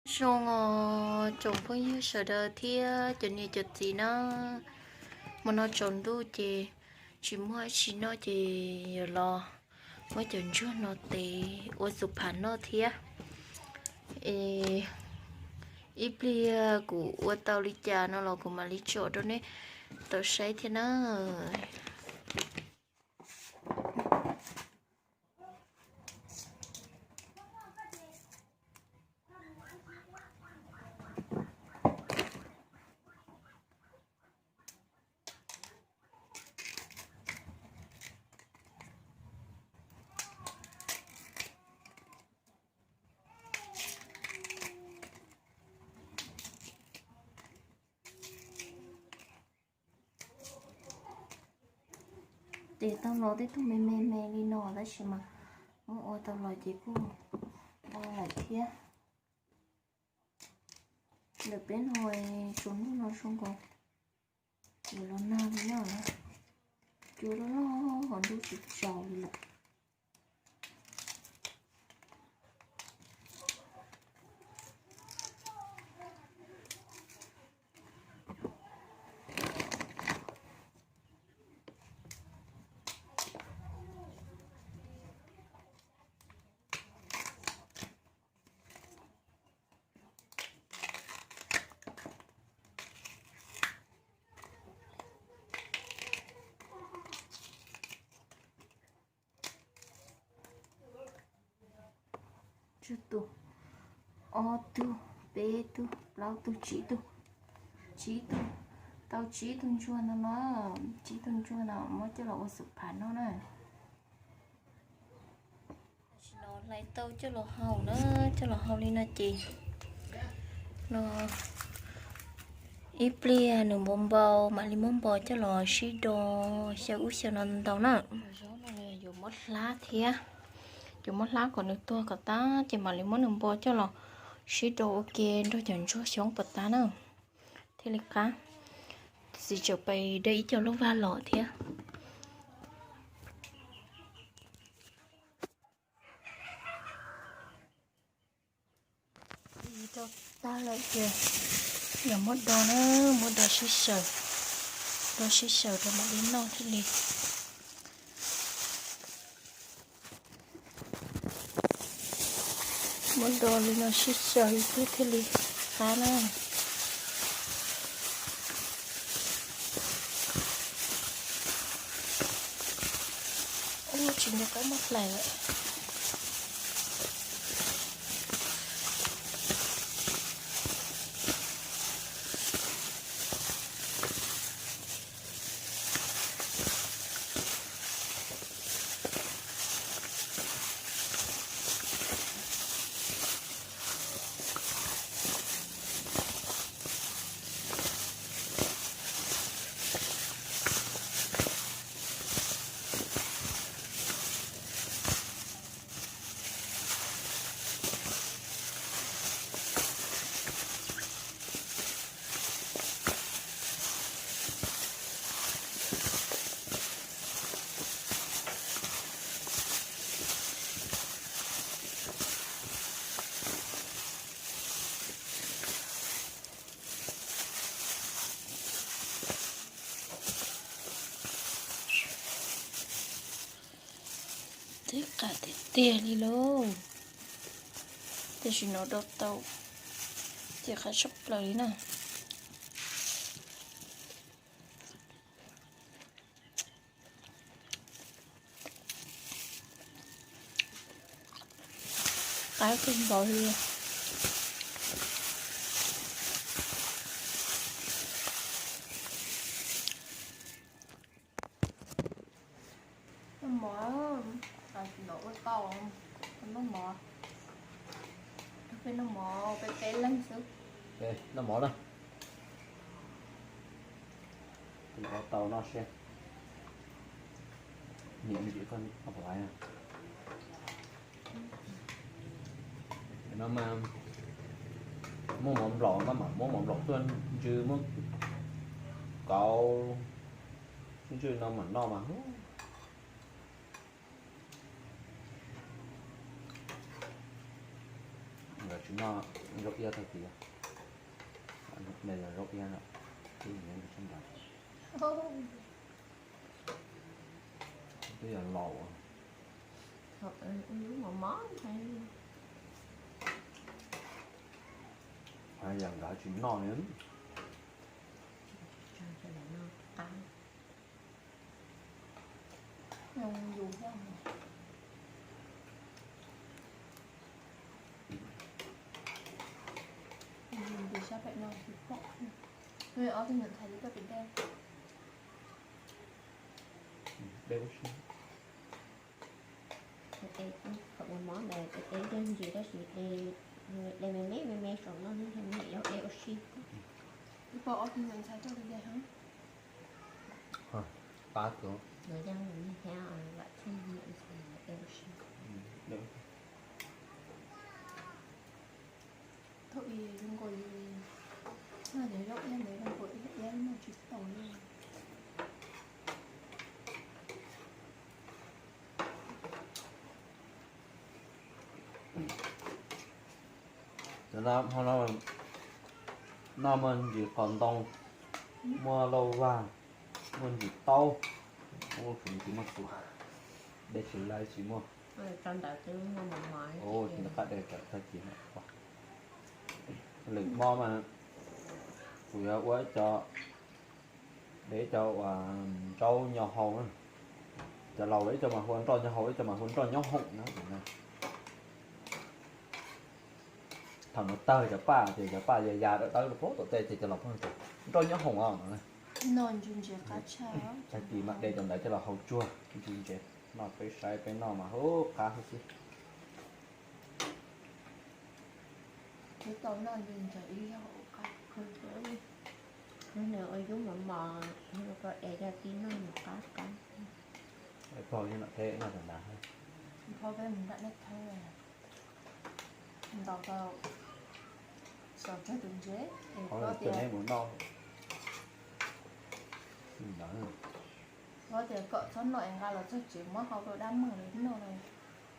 Zoo os tsoom phooj ywg sawv daws thiab cov niam cov txiv na, hmo no tsaus ntuj ces tsis muaj dab tsi noj ces yuav los muab cov ntsuag no tev ua xuv phav noj thiab. Es ib pliag kuv ua tau li cas no los kuv mam li tsom rau nej tau saib thiab na. Ces tau los tej tug me me me li no tab sis mas muab ua tau los ces kuj ua lawm thiab. Ntawm peb no tsaus ntuj no zoo nkaus yuav los nag li na, cua loj loj hos ntuj tsis tsaus li lawm. Tsib tug, ob tug, peb tug, plaub tug, tsib tug, tsib tug, tau tsib tug ntsuag no na, tsib tug ntsuag no muab coj los ua xuv phav noj na. Tam sim no hlais tau coj los hau na, coj los hau li no ces no ib pliag nws npau npau mam li muab npo coj los sib do xyaw ub xyaw no ntau na. Zaub no yuav muab hlab thiab, yuav muab hlab kom nws tuag kom tag ces mam li muab nws npo coj los sib do ua ke nrog cov ntsuag xyoob puas tag na thiaj li qab. Txiv tseem pais de ib co lub vag los thiab. Rau tag lawm ces yog muab do na, muab do sib xyaw, do sib xyaw rau mam li noj thiaj li. Muab do li no sib xyaw ib pliag thiaj li qab na. Ub, tsis nco qab muab hlais lawm. Tib qab tiag tiag li lauj. Tam sim no do tau tib qab tshaj plaws li na. Qab kawg nkaus li. Noj mov, ua tau, noj mov, noj mov peb peb leeg xwb. Noj mov na. Ua tau noj siab. Niam me dim koj pom laiv no mas muaj mov nplaum maj mam muab mov nplaum tuaj ntsw muab kauv ntsw no mam noj mas. Nkawd tsis noj, Zaub iab tag kis, nws yog zaub iab no, twb yog sab nraud, twb yog laus, yam nkawd tsis noj li. Ob tug niam ntxhais li tuaj pem dej. Dej ua si. Ua mov ntawd dej ntsis tab sis dej me me me me saum no, dej ua si. Ib pom ob tug niam ntxhais tuaj pem dej. Qab kawg. Los yog niag thiab, lam tsheej niam ntxhais dej ua si. Thaum ub zoo nkaus li, noj cov zaub iab ntawd zoo nkaus iab iab noj tsis tau li. Cov no, noj muaj ntsis qos ntoo, muaj lauj vag, muaj ntsis taub, ub, tsis muaj txuas, dej tsis laib tsis muaj. Tsis nco qab dej tawm tag kis. Lwm hmo mas kuv yuav ua ib co, de ib co uas nraub nyo hau na. Cov laus lawv ib co mas hu ua nroj nyo hau, ib co mas hu ua nroj nyob hoom na. Thaum no tawg cov paj ces cov paj ya ya dawb dawb rau puag tom tej ces cov laus pheej tias nroj nyob hoom os no. Tag kis mas de cov ntawd coj los hau tsuag ntsis ntsev, noj peb saib peb noj mas hu qab huv xwb. Twb tau noj ntsis ntsev ib zaug ua qab kawg. Nws ua yub mos mos, nws ua es coj tib noj mus qab qab. Pog yeej noj teb noj cov ntawd. Pog peb mus nram Naj Thoob, ntaus tau xyoo tsawg tus ntsev es pog tias, pog tias kom txhob noj es nqa los txog tsev muab hau rau dab muag lawv noj no.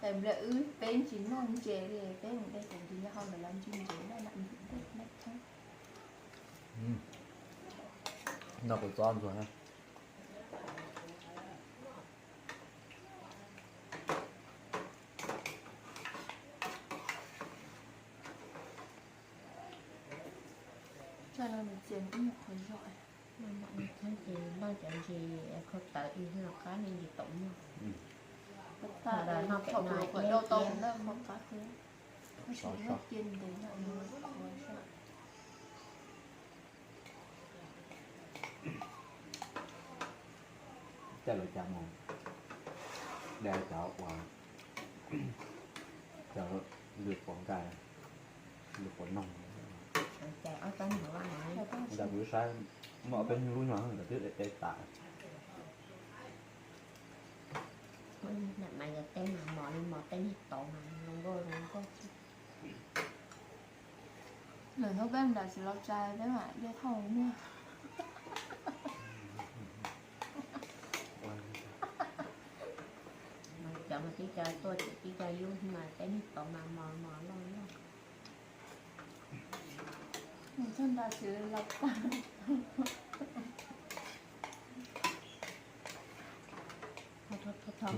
Es nplawg wb peb tsis noj ntsev li, peb mus de cov ntsis nyob hauv ntawd los ntsis ntsev noj nram ntug dej Naj Thoob. Noj kuv txob ntxuag na. Txoj no nws txias ib nyuag qhov zog. Noj ces noj cov ntsis khau tawv ib los qab li ntsis taum muag. Thaum kuv dau tau kuv noj khau qab thiab, tab sis noj cia ntev no nws qhuav zog. Coj lawv cov mus de cov uas cov lwm pov nkaij, lwm pov noog. Ntawd kuv saib muaj ob peb lub nyuag nkawd twb de tas. Mas yog tej mas mos li mos tej niag tod mas zoo nkauj zoo nkauj. Lawm thaum peb nram Xiv Los Tsuas peb mam de thauj muag. Cov mas tib co tuaj tib co yub mas tej niag tod mas mos mos loj loj. Mus txog nram Xiv Los Tsuas.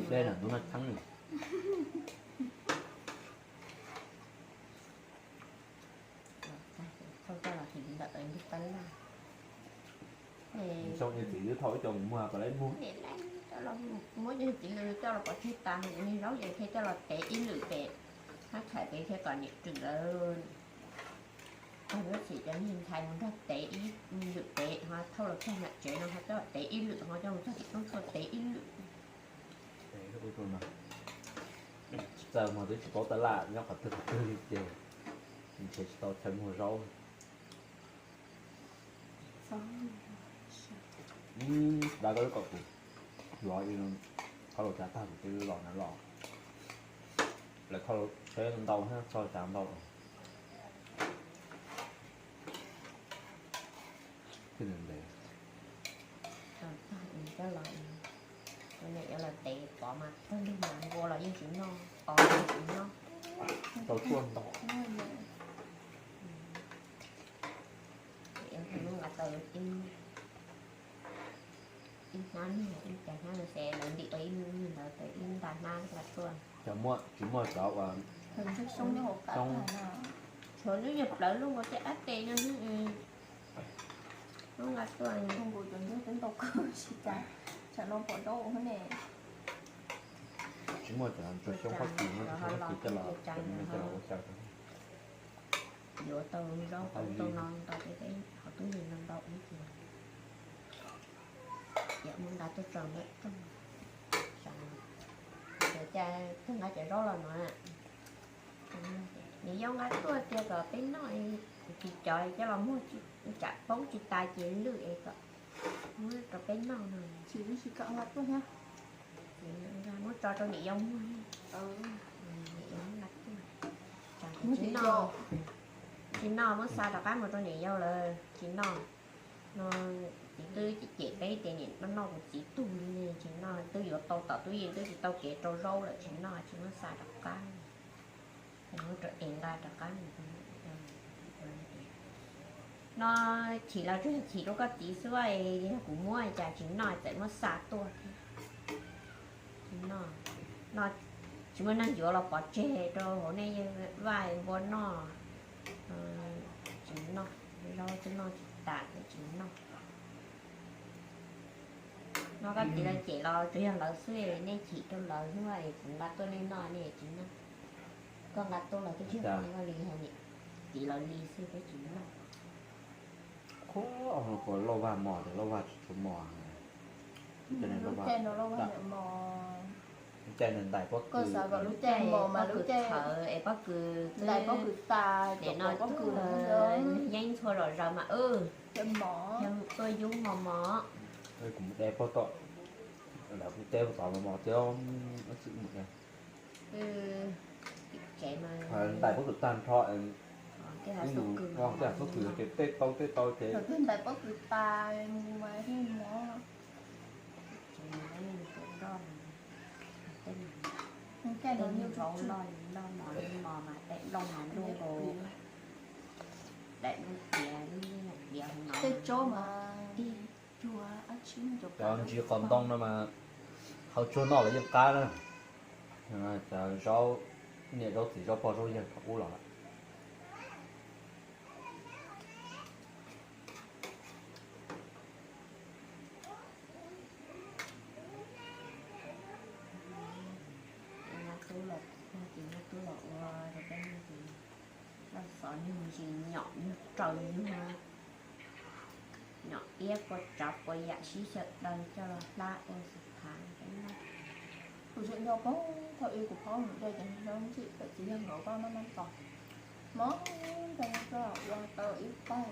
Dej lam ntub noj txheeb li. Thauj coj los hliv ntawm ntug tab laj. Xyoo niag txiv twb thauj ib co mus muag kom laib muag. Muab cov txiv lws coj los pov tseg tas, niag zaub ces thiaj coj los tev ib lwm pem, hab txhais pem thiaj kom niam rwm lawm. Tag lub txim cov niag ntxhais mus nrog tev ib lwm pem, ho thauj los txog nram tsev no ho coj los tev ib lwm, ho coj mus txog tim roob tshuaj tev ib lwm. Tsis txawj muag twb tsis paub tab laj nyob qhov twg qhov twg li ces ntshe tsis tau chaw muag zaub. Dab koj kom kuv yuav khau laus tsav tag kuv twb los na los. Lawv khau laus tsheb ntau thiab khau laus tsav ntau. Ntev ntev. Coj los, kuv niam yuav los tev pov mas pawg lug mas npua los yeej tsis noj, pov los yeej tsis noj. Tau tshuaj ntau. Ib hnab, ib cov hnab no ces lawv ntim ua ib ntawd, ib nta hnab nqa tuaj. Tsis muaj cov uas xyoob, tshuav lub nyuag plawv lub ua tej ab tes no, lub nqa tuaj. Tsis muaj cov xyoob Fab Kis no, xyoob Fab Kis coj los ua xyaw. Yuav tau zaub tau no ntau, peb qhov tub yeej ntau ntau ib ces yam muab nqa tuaj tso ntawm rooj. Cas kawg nqa cov zaub los no, niam yau nqa tuaj tias kom peb noj, kuv tsis cov coj los muag, tsam poob tsis tas ces lwj es kom muab rau peb noj no. Muab tso rau niam yau muag, niam yau nqa tuaj. Tsis noj, tsis noj, muab xa rov qab mus rau niam yau lawm, tsis noj. No, txiv twb cem peb tias niam noj noj kuv txiv tug li, tsis noj, twb yuav tau tom tub yeej twb tsis tau kev rau zaub lawm, tsis noj, tsis muab xa rov qab. Muab rau es nqa rov qab. No chim los tsuas yog chim rau koj txiv xwb, yog kuv muab cas tsis noj, txawm muab xa tuaj thiab. Tsis noj, no tsis muaj neeg yuav los pov tseg rau hauv nej vaj npua noj. Tsis noj, zaub twb noj tsis tas, tsis noj. No koj txiv lawv cem los tsuas yog lawv xwb, nej chim rau lawv xwb, kuv nqa tuaj nej noj nej tsis noj. Koj nqa tuaj los twb tsis noj li, txiv lawv li xwb twb tsis noj. Lauj Vaj mos ces Lauj Vaj tsis tshua mos. Caij ntais pob kws, pob kws txhawv es pob kws, nim no twb yeej ntxhua zom zaws mas, tuaj yub mos mos. Kuv mus de pob tom, lawv kuj teb pob tom mos mos thiab, txwm mus de. Ntais pob kws tag nrho, tej pob kws ces tej tau tej tau ces. Ntais pob kws tas mus mas yeej mos. Tej no yog vauv loj, loj mos, mos mas daim nplooj mas nplooj nkaus daim nplooj tiav, tej tsob mas tiag. Cov ntsis qos ntoo no mas hau tsuag noj los yeej qab na. Cov zaub, niam zaub txiv zaub pog zaub yawg thaum ub los lawm. Ces nyob tub los ua rau peb no ces loj xov nyuag ntsis nyom nyuag raws nyuag, nyom iab pua tsav pua yam sib xyaw daws coj los hlab ua xav thav peb noj. Kuv tseem nco poob thaum ub kuv phob mus de cov zaub ntxim tawm txiv yawg nkawd pab maj maj tos, mos coj ua tau ib pob.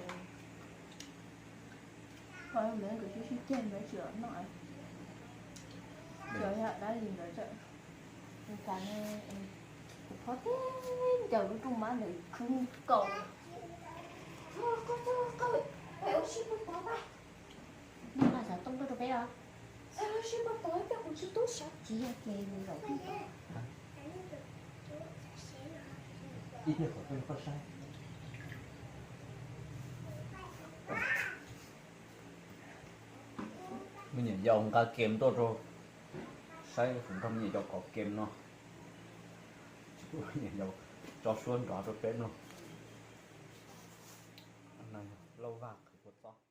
Phob me nkawd sib sib ceg nkawd tsis noj, cov yog dab li nkawd tseem, kuv phob tib ncaws lub rooj mab ntawd khwb nkaus. Koj, koj, koj, ua si puag tod mas. Noj xav tooj tuaj rau peb os. Xav ua si puag tod coj kuv tsis tub xav tsis yog ces mus zaum tib tod. Ib pliag kom peb koj saib. Me nyuam yaus nqa kem tuaj rau saib, kuv nrog me nyuam yaus kov kem no. Tsis pub me nyuam yaus tso suab nrov rau peb mloog. Lauj Vaj qhwv kua txob.